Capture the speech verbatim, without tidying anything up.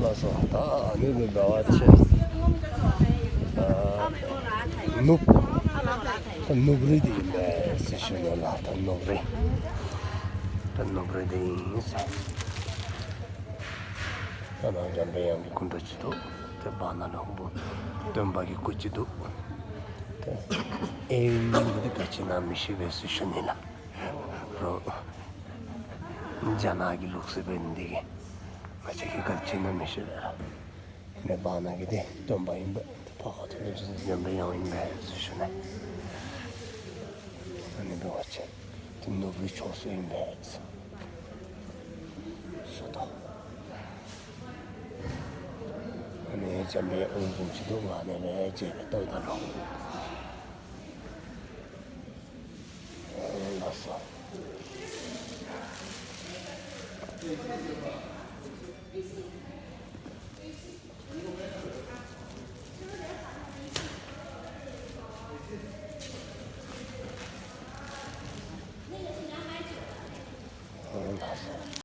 ལགས་སོ། ད་ཨ་ནི་འདི་འདྲ་བ་ཆེ། ཨ། ནུབ། ད་ནུབ་རི་འདི་ཡིན་པས་ཟེར་ཞུ་ནས་ལ། ད་ནུབ་རི། ད་ནུབ་རི་འདི་ཡིན་ཟེར། ད་ནང་འཇམ་པའི་དབྱངས་ཀྱི་སྐུ་འདྲ་ཅིག་འདུག་དེ་བར་ན་ལ་ཧོང་པོ་སྟོན་པ་གི་སྐུ་ཅིག་འདུག་དེ་ཨེ་ཡིན་འདི་ག་ཅི་ན་མི་ཤེས་པས་ཟེར་ཞུ་ནས་ལ། རོ། རྒྱ་ནག་གི་ལུགས་སྲོལ་བས་འདི་གི་ང་ཅག་གི་ག་ཅི་ན་མི་ཤེས་པས་ལ། ནས་བར་ན་གི་དེ་སྟོན་པ་ཡིན་པས། དེ་ཕ་ཁ་ཐོན་ནས་འཇམ་པའི་དབྱངས་ཡིན་པས་ཟེར་ཞུ་ནས། ཨ་ནི་འབད་བ་ཆེ། དེ་ནུབ་རི་ཕྱོགས་སུ་ཡིན་པས་ཟེར། སོ་ཏོ། ཨ་ནི་འཇམ་པའི་དབྱངས་ཀྱི་འཇུག་ལྡོག་ངང་ནས་ལས་བྱས་པའི་སྟོབས་དང་འགྲོགས། ལགས་སོ།